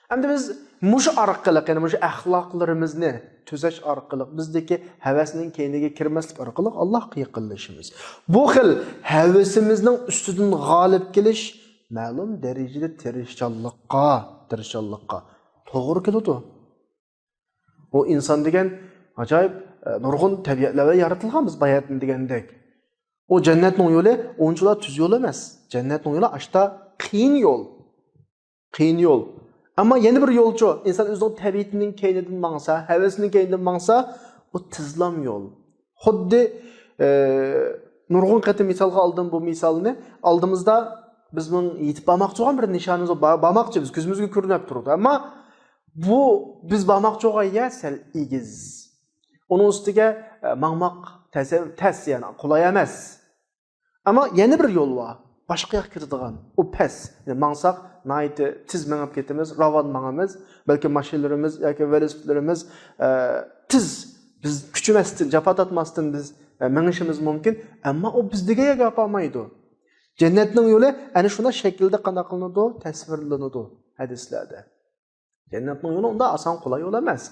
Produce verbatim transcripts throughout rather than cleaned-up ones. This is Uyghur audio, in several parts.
ئەمدى بىز مۇشۇ ئارقىلىق، يەنى مۇشۇ ئەخلاقلىرىمىزنى تۈزەش ئارقىلىق، بىزدىكى ھەۋەسنىڭ كەينىگە كىرمەسلىك ئارقىلىق ئاللاھقا يېقىنلىشىمىز. بۇ خىل ھەۋىسىمىزنىڭ ئۈستىدىن غالىب كېلىش مەلۇم دەرىجىدە تىرىشچانلىققا، تىرىشچانلىققا توغرا كېلىدۇ. ئۇ ئىنسان دېگەن ئاجايىپ، ئە، نۇرغۇن تەبىئەتلەر بىلەن يارىتىلغان بىز باياتىن دېگەندەك. ئۇ جەننەتنىڭ يولى ئۇنچىلا تۈز يول ئەمەس. جەننەتنىڭ يولى ئاشتا قىيىن يول. قىيىن يول. ئەمما يەنە بىر يولچۇ، ئىنسان ئۆزىنىڭ تەبىئىتىنىڭ كەينىدىن ماڭسا، ھەۋىسىنىڭ كەينىدىن ماڭسا، ئۇ تېزلام يول. خۇددى، ئە، نۇرغۇن قېتىم مىسالغا ئالدىم بۇ مىسالنى. ئالدىمىزدا بىزنىڭ يېتىپ بارماقچى بولغان بىر نىشانىمىز بار، بارماقچى بىز، كۆزىمىزگە كۆرۈنۈپ تۇرىدۇ. ئەمما بۇ بىز بارماقچى بولغان يەر سەل ئېگىز. ئۇنىڭ ئۈستىگە، ئە، ماڭماق تەس، تەس، يەنى قولاي ئەمەس. ئەمما يەنە بىر يول بار. باشقا ياققا كېتىدىغان. ئۇ پەس. يەنى ماڭساق ناھايىتى تېز مېڭىپ كېتىمىز، راۋان ماڭىمىز. بەلكى ماشىنىلىرىمىز ياكى ۋېلىسىپىتلىرىمىز، ئە، تېز، بىز كۈچىمەستىن، جاپا تارتماستىن بىز، ئە، مېڭىشىمىز مۇمكىن. ئەمما ئۇ بىز دېگەن يەرگە ئاپارمايدۇ. جەننەتنىڭ يولى ئەنە شۇنداق شەكىلدە قانداق قىلىنىدۇ؟ تەسۋىرلىنىدۇ ھەدىسلەردە. جەننەتنىڭ يولى ئۇنداق ئاسان، قولاي يول ئەمەس.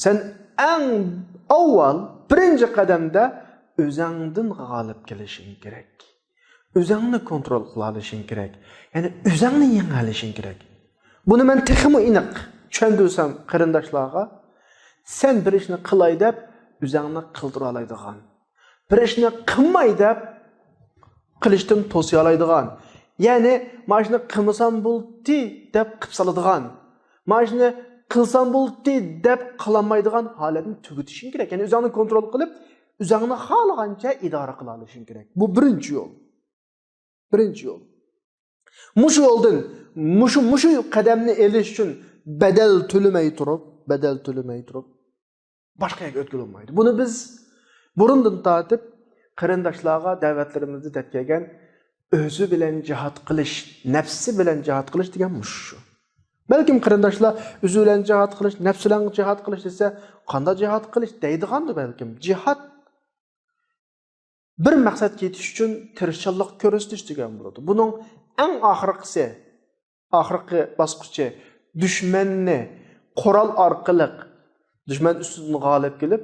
سەن ئەڭ ئاۋۋال، بىرىنچى قەدەمدە ئۆزەڭدىن غالىب كېلىشىڭ كېرەك. ئۆزەڭنى كونترول قىلالىشىڭ كېرەك. يەنى ئۆزەڭنى يېڭەلىشىڭ كېرەك. بۇنى مەن تېخىمۇ ئېنىق چۈشەندۈرسەم قېرىنداشلارغا، سەن بىر ئىشنى قىلاي دەپ ئۆزەڭنى قىلدۇرالايدىغان، بىر ئىشنى قىلماي دەپ قىلىشتىن توسىيالايدىغان، يەنى مانا شۇنى قىلمىسام بولدى دەپ قىلىپ سالىدىغان، مانا شۇنى قىلسام بولدى دەپ قىلالمايدىغان ھالەتنى تۈگىتىشىڭ كېرەك. يەنى ئۆزۈڭنى كونترول قىلىپ، ئۆزۈڭنى خالىغانچە ئىدارە قىلالىشىڭ كېرەك. بۇ بىرىنچى يول. بىرىنچى يول. مۇشۇ يولدىن، مۇشۇ، مۇشۇ قەدەمنى ئېلىش ئۈچۈن بەدەل تۆلىمەي تۇرۇپ، بەدەل تۆلىمەي تۇرۇپ، باشقا يەرگە ئۆتكىلى بولمايدۇ. بۇنى بىز بۇرۇندىن تارتىپ قېرىنداشلارغا دەۋەتلىرىمىزدە دەپ كەلگەن ئۆزى بىلەن جىھاد قىلىش، نەپسى بىلەن جىھاد قىلىش دېگەن مۇشۇ. بەلكىم قېرىنداشلار ئۆزى بىلەن جىھاد قىلىش، نەپسى بىلەن جىھاد قىلىش دېسە، قانداق جىھاد قىلىش دەيدىغاندۇ بەلكىم. جىھاد بىر مەقسەتكە يېتىش ئۈچۈن تىرىشچانلىق كۆرسىتىش دېگەن بولىدۇ. بۇنىڭ ئەڭ ئاخىرقىسى، ئاخىرقى باسقۇچى دۈشمەننى قورال ئارقىلىق دۈشمەن ئۈستىدىن غالىب كېلىپ،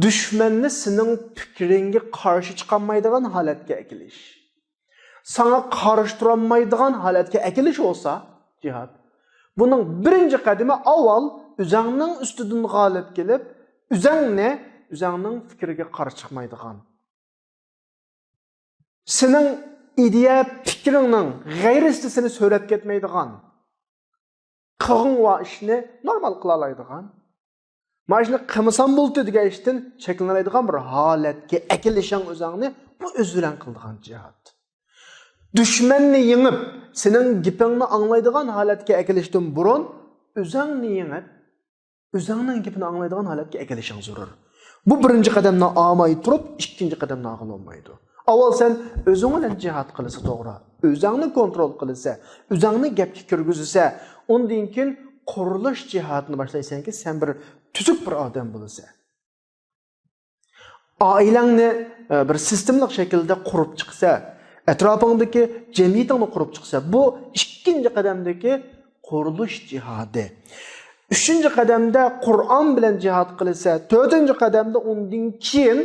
دۈشمەننى سېنىڭ پىكرىڭگە قارشى چىقالمايدىغان ھالەتكە ئەكېلىش. ساڭا قارشى تۇرالمايدىغان ھالەتكە ئەكېلىش بولسا جىھاد. بۇنىڭ بىرىنچى قەدىمى ئاۋۋال ئۆزەڭنىڭ ئۈستىدىن غالىب كېلىپ، ئۆزەڭنى، ئۆزەڭنىڭ پىكرىگە قارشى چىقمايدىغان، سېنىڭ ئىدىيە پىكرىڭنىڭ غەيرىسىدە سېنى سۆرەپ كەتمەيدىغان، قىلغۇڭ بار ئىشنى نورمال قىلالايدىغان، مانا شۇنى قىلمىسام بولدى دېگەن ئىشتىن چەكلىنەلەيدىغان بىر ھالەتكە ئەكېلىشىڭ ئۆزۈڭنى، بۇ ئۆزى بىلەن قىلىدىغان جىھاد. دۈشمەننى يېڭىپ، سېنىڭ گېپىڭنى ئاڭلايدىغان ھالەتكە ئەكېلىشتىن بۇرۇن، ئۆزۈڭنى يېڭىپ، ئۆزۈڭنىڭ گېپىنى ئاڭلايدىغان ھالەتكە ئەكېلىشىڭ زۆرۈر. بۇ بىرىنچى قەدەمنى ئالماي تۇرۇپ، ئىككىنچى قەدەمنى ئالغىلى بولمايدۇ. ئاۋۋال سەن ئۆزۈڭ بىلەن جىھاد قىلىسە توغرا، ئۆزۈڭنى كونترول قىلىسە، ئۆزۈڭنى گەپكە كىرگۈزسە، ئۇندىن كېيىن قۇرۇلۇش جىھادىنى باشلايسەنكى، سەن بىر تۈزۈك بىر ئادەم بولىسەن. ئائىلەڭنى، ئە، بىر سىستېمىلىق شەكىلدە قۇرۇپ چىقىسە، ئەتراپىڭدىكى جەمئىيىتىڭنى قۇرۇپ چىقىسە، بۇ ئىككىنچى قەدەمدىكى قۇرۇلۇش جىھادى. ئۈچىنچى قەدەمدە قۇرئان بىلەن جىھاد قىلىسە، تۆتىنچى قەدەمدە ئۇندىن كېيىن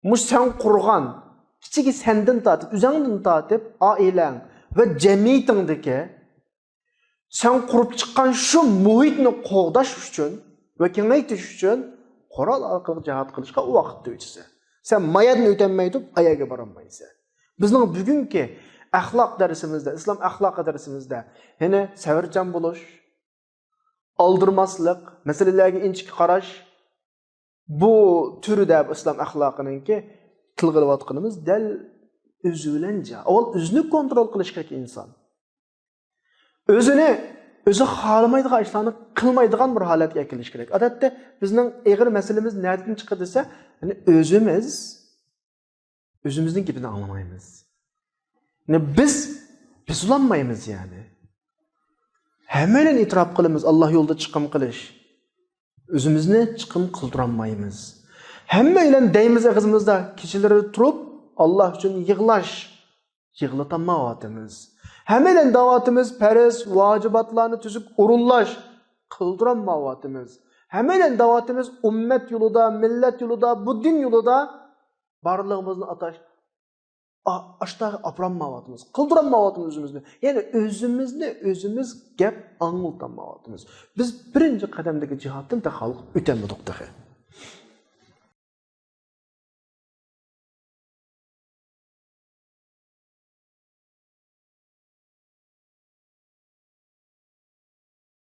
مۇشۇ سەن قۇرغان، ئىچىگە سەندىن تارتىپ، ئۆزۈڭدىن تارتىپ، ئائىلەڭ ۋە جەمئىيىتىڭدىكى سەن قۇرۇپ چىققان شۇ مۇھىتنى قوغداش ئۈچۈن ۋە كېڭەيتىش ئۈچۈن قورال ئارقىلىق جىھاد قىلىشقا ئۇ ۋاقىتتا ئۆتىسەن. سەن ما يەردىن ئۆتەلمەيدۇ، ئايەرگە بارالمايسەن. بىزنىڭ بۈگۈنكى ئەخلاق دەرسىمىزدە، ئىسلام ئەخلاقى دەرسىمىزدە، يەنى سەۋرچان بولۇش، ئالدىرىماسلىق، مەسىلىلەرگە ئىنچىكە قاراش، بۇ تۈرىدە ئىسلام ئەخلاقىنىڭكى تىلغا ئېلىۋاتقىنىمىز دەل ئۆزى بىلەن جا-، ئاۋۋال ئۆزىنى كونترول قىلىش كېرەك ئىنسان. ئۆزىنى، ئۆزى خالىمايدىغان ئىشلارنى قىلمايدىغان بىر ھالەتكە ئەكېلىش كېرەك. ئادەتتە بىزنىڭ ئېغىر مەسىلىمىز نەدىن چىقىدۇ دېسە، يەنى ئۆزىمىز ئۆزىمىزنىڭ گېپىنى ئاڭلىمايمىز. يەنى بىز، بىز بولالمايمىز يەنى. ھەممەيلەن ئېتىراپ قىلىمىز، ئاللا يولىدا چىقىم قىلىش. ئۆزىمىزنى چىقىم قىلدۇرالمايمىز. ھەممەيلەن دەيمىز ئېغىزىمىزدا، كېچىلىرى تۇرۇپ، ئاللا ئۈچۈن يىغلاش. يىغلىتالمايۋاتىمىز. ھەممەيلەن دەۋاتىمىز پەرز، ۋاجىباتلارنى تۈزۈپ ئورۇنلاش، قىلدۇرالمايۋاتىمىز. ھەممەيلەن دەۋاتىمىز ئۈممەت يولىدا، مىللەت يولىدا، بۇ دىن يولىدا بارلىقىمىزنى ئاتاش، ئا-، ئاشتا ئاپىرالمايۋاتىمىز، قىلدۇرالمايۋاتىمىز ئۆزىمىزنى. يەنى ئۆزىمىزنى ئۆزىمىز گەپ ئاڭلىتالمايۋاتىمىز. بىز بىرىنچى قەدەمدىكى جىھادتىن تېخى خەلق ئۆتەلمىدۇق تېخى.